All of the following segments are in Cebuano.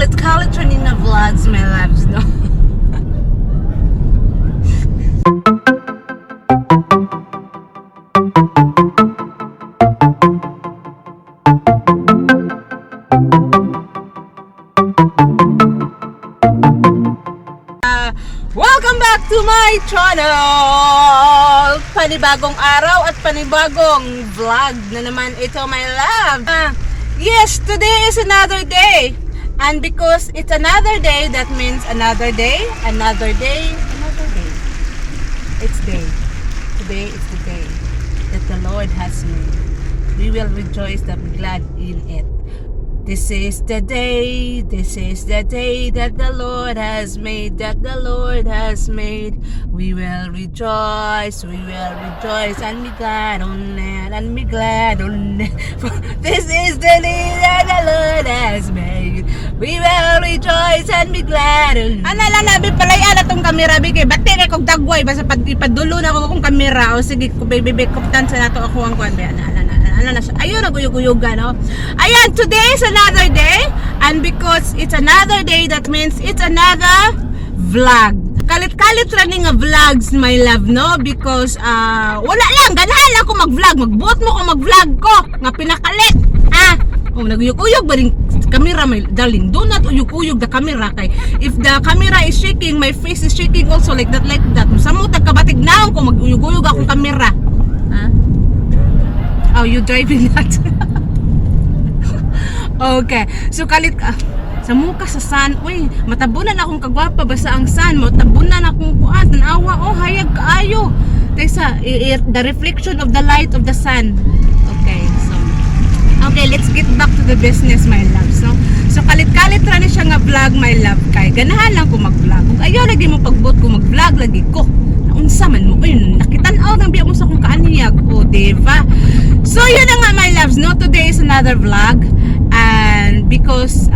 Kalit-kalit running na vlogs, my loves, no? Welcome back to my channel! Panibagong araw at panibagong vlog na naman ito, my love. Yes, today is another day. And because it's another day, that means another day, another day, another day. It's day. Today is the day that the Lord has made. We will rejoice and be glad in it. This is the day, this is the day that the Lord has made, that the Lord has made. We will rejoice and be glad on it, and be glad on it. For this is the day that the Lord has made. We will rejoice and be glad on it. Ana lang nabi palay ana tong kamera bi kay bati kay kog dagway basta pag ipadulo na ko akong kamera o sige ko baby baby kuptan sa nato ako ang kuan ba ana ana ana ana na siya. Ayun, naguyog-uyog no? Ayan, today is another day. And because it's another day, that means it's another vlog. Kalit-kalit running nga vlogs, my love, no? Because, wala lang, ganahan lang ko mag-vlog. Magbuot mo ko mag-vlog ko. Nga pinakalit. Ah, oh, naguyog-uyog ba rin camera, my darling? Do not uyog-uyog the camera kay if the camera is shaking, my face is shaking also like that, like that. Samot kabatig naon ko mag-uyog-uyog akong camera. Ah? Oh, you driving that? Okay. So kalit ka sa muka sa sun, uy, matabunan akong kagwapa basta ang sun, matabunan akong kuan, tanawa, oh, hayag kaayo. Taysa, the reflection of the light of the sun. Okay, so okay, let's get back to the business, my love. So kalit-kalit ra ni siya nga vlog, my love, kay ganahan lang ko mag-vlog. Ug ayaw lagi mo pagbuot ko mag-vlog lagi ko. Naunsa man mo, uy, nakitan-aw nang biya mo sa akong kaaniyag, o, diba? So, yun na nga, my loves, no? Today is another vlog. And because,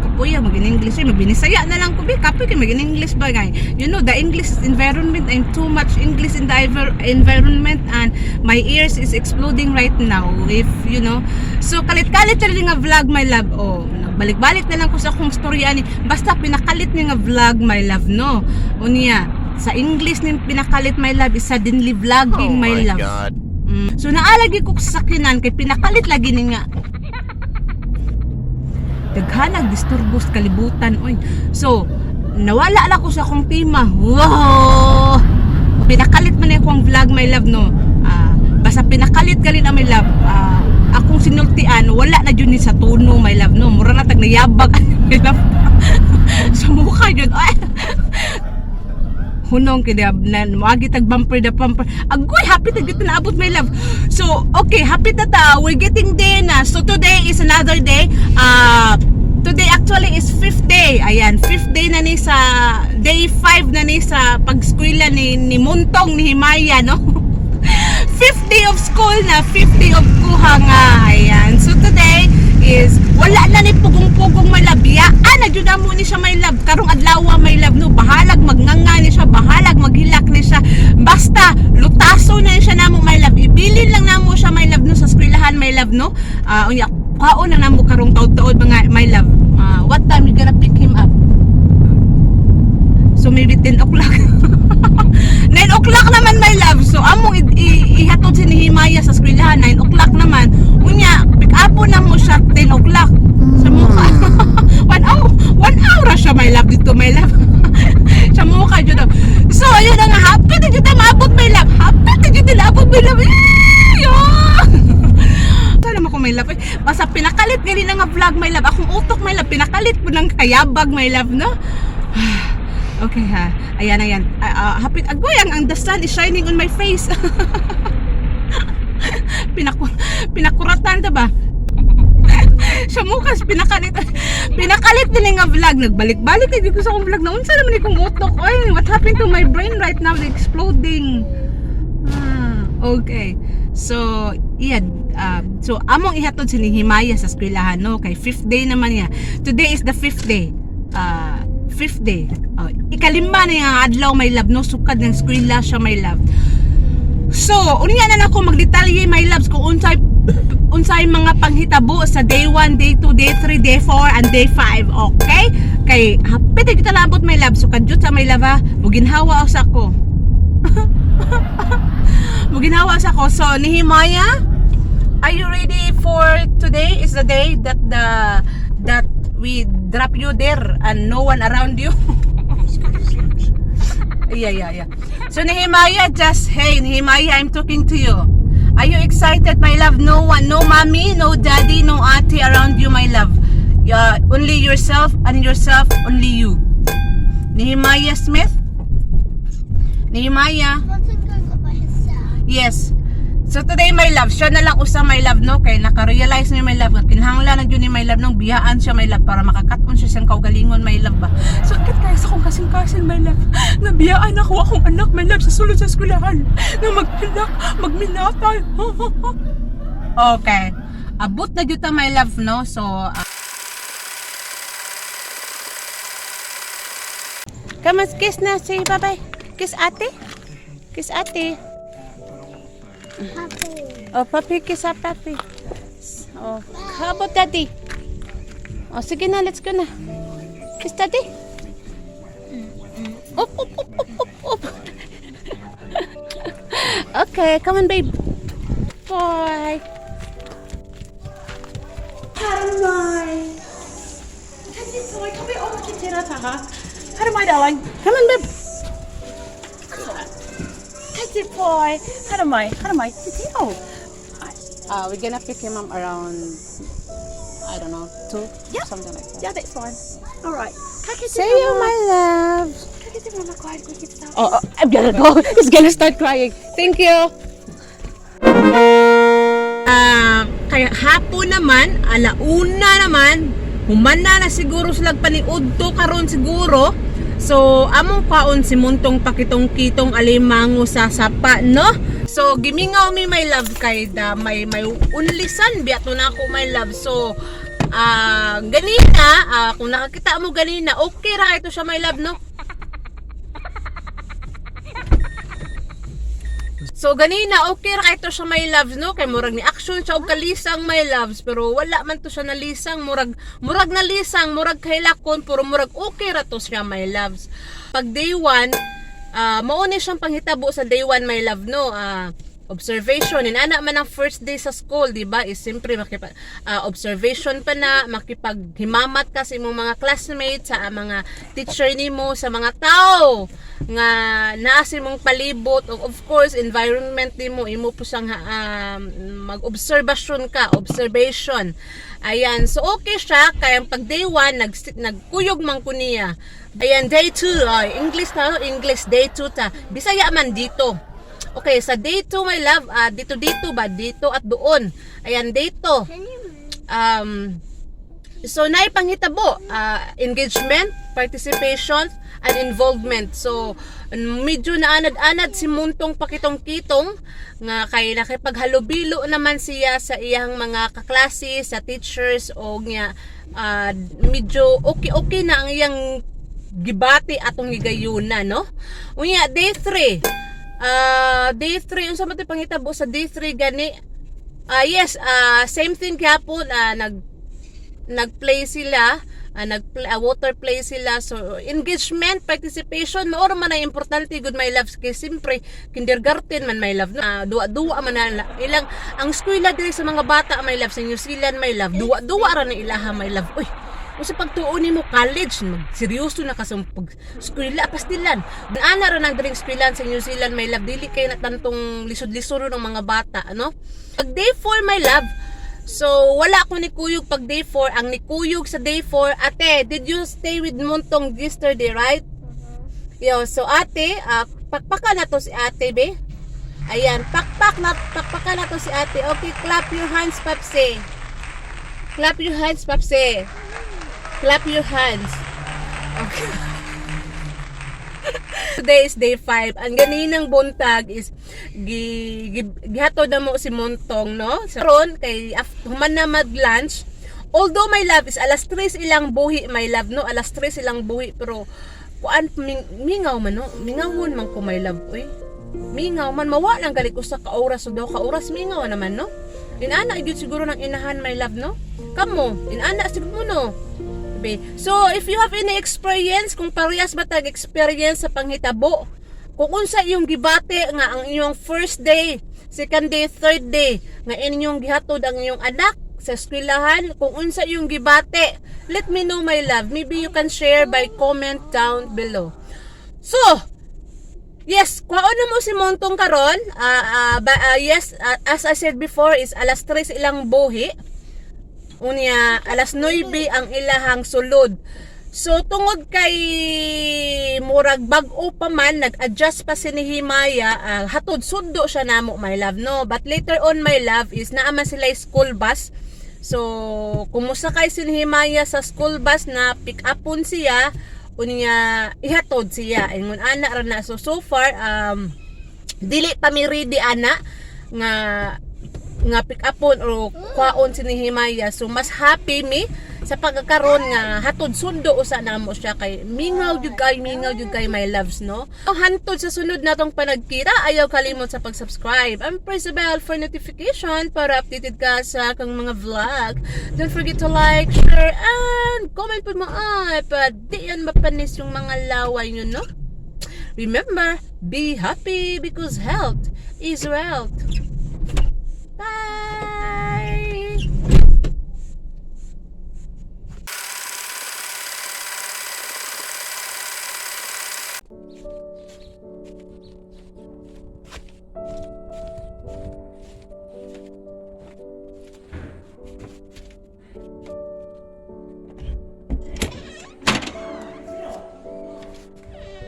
kapuya, mag-in-English, eh, magbinisaya na lang ko, bi, kapoy kay mag-in-English ba, guy? The English environment, I'm too much English in the environment and my ears is exploding right now, if, you know. So, kalit-kalit na rin nga vlog, my love, oh, nagbalik-balik na lang ko sa akong storya ni, basta pinakalit ni nga vlog, my love, no? O niya, sa English ni pinakalit, my love, is suddenly vlogging, Oh my my love. God. So naalagi ko sa sakyanan kay pinakalit lagi ni nga daghanag disturbo sa kalibutan oy. So nawala lang ko sa akong tema. Wow! Pinakalit man akong vlog, my love, no. Basta pinakalit gali na, my love. Akong sinultian wala na jud ni sa tono, my love, no. Mura na tag nayabag, my love. Sa mukha jud. Ay. Hunong kay na moagi tag bumper the bumper. Agoy, happy ta gyud naabot, my love. So okay, happy ta ta, we're getting there na. So today is another day. Today actually is fifth day. Ayan, fifth day na ni sa day 5 na ni sa pagskwela ni Muntong ni Himaya, no? Fifth day of school na, fifth day of kuha nga. Ayan, so today is wala na ni pugong-pugong, my love. Biyaan na jud mo ni siya, my love, karong adlaw, my love, no? Bahalag magnganga ni siya, bahalag maghilak ni siya, basta lutaso na ni siya namo, my love. Ibilin lang namo siya, my love, no, sa eskwelahan, my love, no? Unya kaon na namo karong taud-taud mga my love. What time you gonna pick him up? So maybe 10 o'clock. 9 o'clock naman, my love. So among ihatod si Nehemiah sa eskwelahan 9 o'clock naman. Unya, pick up na mo siya 10 o'clock. Sa mukha. 1 hour, 1 hour ra siya, my love, dito, my love. Sa mukha jud. So ayun na nga, happy na jud ta maabot, my love. Happy na jud ta maabot, my love. Yo! Sana mo ko, my love. Basta pinakalit gali na nga vlog, my love. Akong utok, my love, pinakalit po ng kayabag, my love, no? Okay ha. Ayan, ayan. Happy. Agoy, ang the sun is shining on my face. Pinakuratan ta ba? Siya mukas pinakalit. Pinakalit nila nga vlog. Nagbalik-balik lagi ko sa akong vlog. Naunsa naman ikong utok. Oy, what happened to my brain right now? It's exploding. Okay. So, iya, so among ihatod si Nehemiah sa eskwelahan, no? Kay fifth day naman niya. Today is the fifth day. Fifth day. Oh, ikalima na yung adlaw, my love, no? Sukad ng eskwela siya, my love. So, unya na nako magdetalye, my loves, kung unsay unsay mga panghitabo sa day 1, day 2, day 3, day 4 and day 5, okay? Kay hapit kita labot, my love. So kadyot sa, my love, ha. Muginhawa sa ko. Muginhawa sa ko. So Nehemiah, are you ready for today? Is the day that we drop you there and no one around you? Let's go to lunch. Yeah. So Nehemiah, just hey Nehemiah, I'm talking to you. Are you excited, my love? No one, no mommy, no daddy, no auntie around you, my love. Yeah, only yourself and yourself, only you. Nehemiah Smith? Nehemiah? Wasn't going up by himself. Yes. So today, my love, siya na lang usa, my love, no, kay naka-realize ni, my love, nga kinahanglan na jud ni, my love, nung biyaan siya, my love, para makakat-on siya siyang kaugalingon, my love ba. Sakit kaya sa akong kasing-kasing, my love. Nabiyaan ako akong anak, my love, sa sulod sa eskwelahan. Nga magpilak, magminatay. Okay. Abot na jud ta, my love, no. So come on, kiss na. Say bye-bye. Kiss ate. Kiss ate. Puppy. Oh, puppy, kiss up, puppy. Oh, how about daddy? Oh, sige na, let's go na. Kiss daddy. Up, up, up, up, up, up. Okay, come on, babe. Bye. Haramai. Haramai, darling. Come on, babe. Boy. Haramai. Haramai. Titino. We're gonna pick him up around, I don't know, 2, something like that. Yeah, that's fine. All right. See you, my love. Oh, I'm gonna go. He's gonna start crying. Thank you. Ah, kaya hapon naman, alauna naman, humana na siguro sila paniudto karon siguro. So, among paon si Muntong pakitong-kitong alimango sa sapa, no? So, gimingaw mi, my love, kay da may unlisan biya to na ako, my love. So, ganina, kung nakakita mo ganina, okay ra ito siya, my love, no? So ganina okay ra kay to siya, my loves, no, kay murag ni action siya og kalisang, my loves, pero wala man to siya nalisang, murag nalisang, murag kailakon, pero murag okay ra to siya, my loves. Pag day 1, mao ni siyang panghitabo sa day 1, my love, no, observation and ana man ang first day sa school, di ba, is siyempre makipag observation pa na, makipaghimamat ka sa imong mga classmates, sa mga teacher nimo, sa mga tao nga naa sa imong palibot ug of course environment nimo, imo po siyang mag-obserbasyon ka, observation. Ayan, so okay siya kay ang pag day 1 nagkuyog man ko niya. Ayan, day 2, ay, English na, English day 2 ta, Bisaya man dito. Okay, sa day 2, my love, dito dito ba? Dito at doon. Ayan, day 2. Can you move? So, naipanghitabo, engagement, participation, and involvement. So, medyo naanad-anad si Muntong pakitong-kitong nga kay nakipaghalubilo naman siya sa iyang mga kaklase, sa teachers, o nga medyo okay-okay na ang iyang gibati atong gigayuna, no? Unya, day 3. Day 3, unsa man to'y panghitabo sa day 3 gani? Yes, same thing gyapon, nagplay sila, nag water play sila. So engagement, participation, mao ra man ang importante gud, my loves, kay siyempre kindergarten man, my love, no? Duwa-duwa man na ilang ang eskwela diri sa mga bata, my love, sa New Zealand, my love, duwa-duwa ra na ilaha, my love. Uy, kung sa pagtuon nimo college, mag seryoso na ka sa pag eskwela pastilan. Ana ra nang diring eskwelahan sa New Zealand, my love, dili kay na tantong lisod-lisod ng mga bata, no? Pag day 4, my love, so wala ako ni kuyog pag day 4. Ang nikuyog sa day 4, ate, did you stay with Muntong yesterday, right? Yo, so ate, pakpaka na to si ate, be. Ayan, pakpak na, pakpaka na to si ate. Okay, clap your hands, Papse. Clap your hands, Papse. Clap your hands. Okay. Today is day 5. Ang ganinang buntag is gi, gi, gihatod na mo si Montong, no? So, ron kay human na mag-lunch. Although, my love, is alas 3 ilang buhi, my love, no? Alas 3 ilang buhi, pero kuan mingaw man, no? Mingawon man ko, my love, uy. Mingaw man mawa lang gali usa ka oras o 2 ka oras, mingaw naman, no? Inana gyud siguro ng inahan, my love, no? Kamo, inana siguro mo, no? Be. So, if you have any experience, kung parehas ba tag experience sa panghitabo, kung unsa iyong gibati nga ang inyong first day, second day, third day, nga inyong gihatod ang inyong anak sa eskwelahan, kung unsa iyong gibati, let me know, my love. Maybe you can share by comment down below. So, yes, kwaon na mo si Montong karon. Yes, as I said before, is alas 3 ilang buhi. Unya, alas 9 ang ilahang sulod. So tungod kay murag bag-o pa man, nag-adjust pa si Nehemiah, hatod sundo siya namo, my love, no. But later on, my love, is naa man sila school bus. So kumusta kay si Nehemiah sa school bus na pick upon siya, unya ihatod siya. Ingon ana ra na. So so far dili pa mi ready ana nga nga pick upon o kwaon si Nehemiah. So mas happy mi sa pagkakaroon nga hatod sundo usa namo siya kay mingaw jud kay, my loves, no. Hantod sa sunod natong panagkita, ayaw kalimot sa pag-subscribe and press the bell for notification para updated ka sa akong mga vlog. Don't forget to like, share and comment po mo ay pa di yan mapanis yung mga laway nyo, no. Remember, be happy because health is wealth. Bye!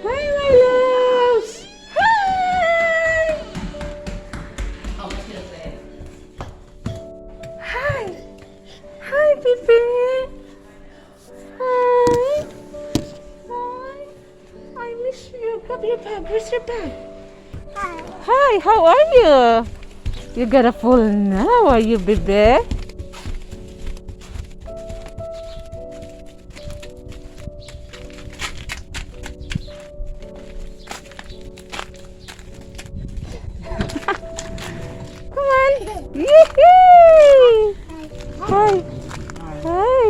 Hi, my loves! Hi! Hi! Hi, Pipi! Hi! Hi! I miss you. Grab your bag. Where's your bag? Hi, how are you? You got a full now, are you, baby? Come on. Yee-hee! Hi. Hi.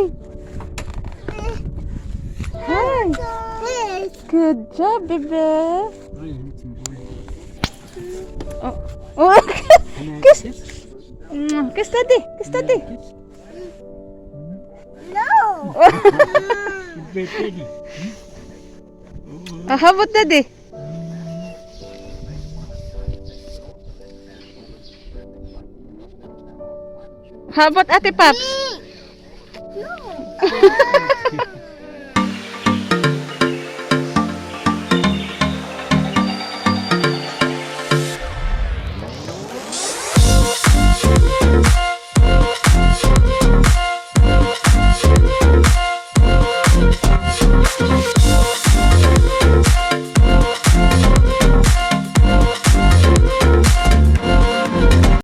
Hi. Good job, baby. Oh. Kiss. Kiss daddy. Kiss daddy. No. How about daddy? How about Ate Paps? No.